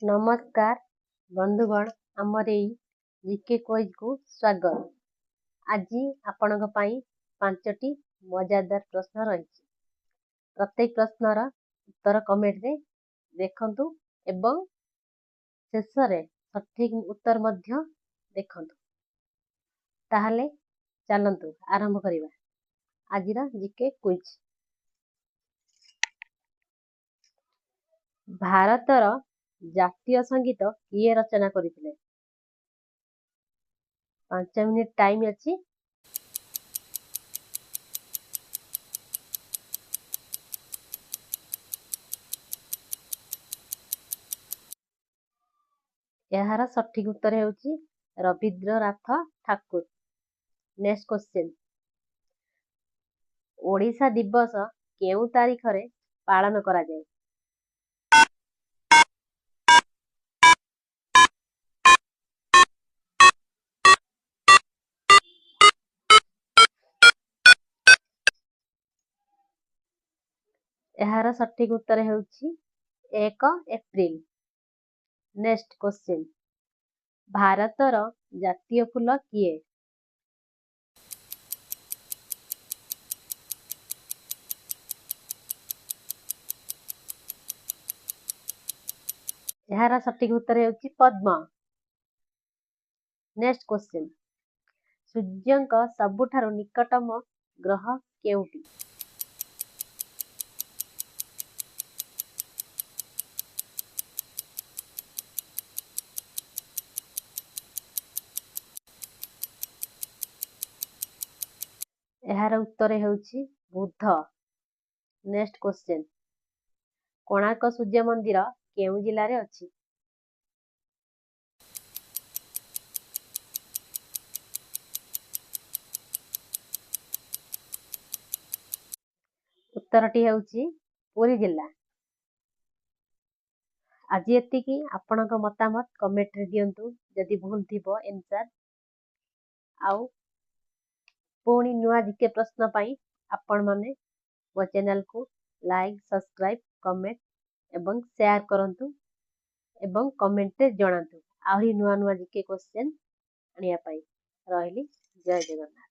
ନମସ୍କାର ବନ୍ଧୁଗଣ, ଆମର ଏଇ ଜିକେ କୁଇଜକୁ ସ୍ୱାଗତ। ଆଜି ଆପଣଙ୍କ ପାଇଁ 5ଟି ମଜାଦାର ପ୍ରଶ୍ନ ରହିଛି। ପ୍ରତ୍ୟେକ ପ୍ରଶ୍ନର ଉତ୍ତର କମେଣ୍ଟରେ ଦେଖନ୍ତୁ ଏବଂ ଶେଷରେ ସଠିକ୍ ଉତ୍ତର ମଧ୍ୟ ଦେଖନ୍ତୁ। ତାହେଲେ ଚାଲନ୍ତୁ ଆରମ୍ଭ କରିବା ଆଜିର ଜିକେ କୁଇଜ। ଭାରତର ଜାତୀୟ ସଙ୍ଗୀତ କିଏ ରଚନା କରିଥିଲେ? 5 ମିନିଟ୍ ଟାଇମ୍ ଅଛି। ଏହାର ସଠିକ୍ ଉତ୍ତର ହେଉଛି ରବୀନ୍ଦ୍ରନାଥ ଠାକୁର। ନେକ୍ସଟ କ୍ୱେଶ୍ଚିନ୍, ଓଡ଼ିଶା ଦିବସ କେଉଁ ତାରିଖରେ ପାଳନ କରାଯାଏ? ଏହାର ସଠିକ୍ ଉତ୍ତର ହେଉଛି 1 ଏପ୍ରିଲ। ନେକ୍ସଟ କ୍ୱେଶ୍ଚିନ୍, ଭାରତର ଜାତୀୟ ଫୁଲ କିଏ? ଏହାର ସଠିକ୍ ଉତ୍ତର ହେଉଛି ପଦ୍ମ। ନେକ୍ସଟ କ୍ୱେଶ୍ଚିନ୍, ସୂର୍ଯ୍ୟଙ୍କ ସବୁଠାରୁ ନିକଟତମ ଗ୍ରହ କେଉଁଟି? ଏହାର ଉତ୍ତର ହେଉଛି ବୁଧ। ନେକ୍ସଟ କ୍ୱେଶ୍ଚିନ୍, କୋଣାର୍କ ସୂର୍ଯ୍ୟ ମନ୍ଦିର କେଉଁ ଜିଲ୍ଲାରେ ଅଛି? ଉତ୍ତରଟି ହେଉଛି ପୁରୀ ଜିଲ୍ଲା। ଆଜି ଏତିକି। ଆପଣଙ୍କ ମତାମତ କମେଣ୍ଟରେ ଦିଅନ୍ତୁ ଯଦି ଭୁଲ ଥିବ ଆନ୍ସର। ଆଉ ପୁଣି ନୂଆ ଜିକେ ପ୍ରଶ୍ନ ପାଇଁ ଆପଣମାନେ ମୋ ଚ୍ୟାନେଲକୁ ଲାଇକ୍, ସବସ୍କ୍ରାଇବ୍, କମେଣ୍ଟ ଏବଂ ସେୟାର କରନ୍ତୁ ଏବଂ କମେଣ୍ଟରେ ଜଣାନ୍ତୁ ଆହୁରି ନୂଆ ନୂଆ ଜିକେ କ୍ୱେଶ୍ଚନ୍ ଆଣିବା ପାଇଁ। ରହିଲି, ଜୟ ଜଗନ୍ନାଥ।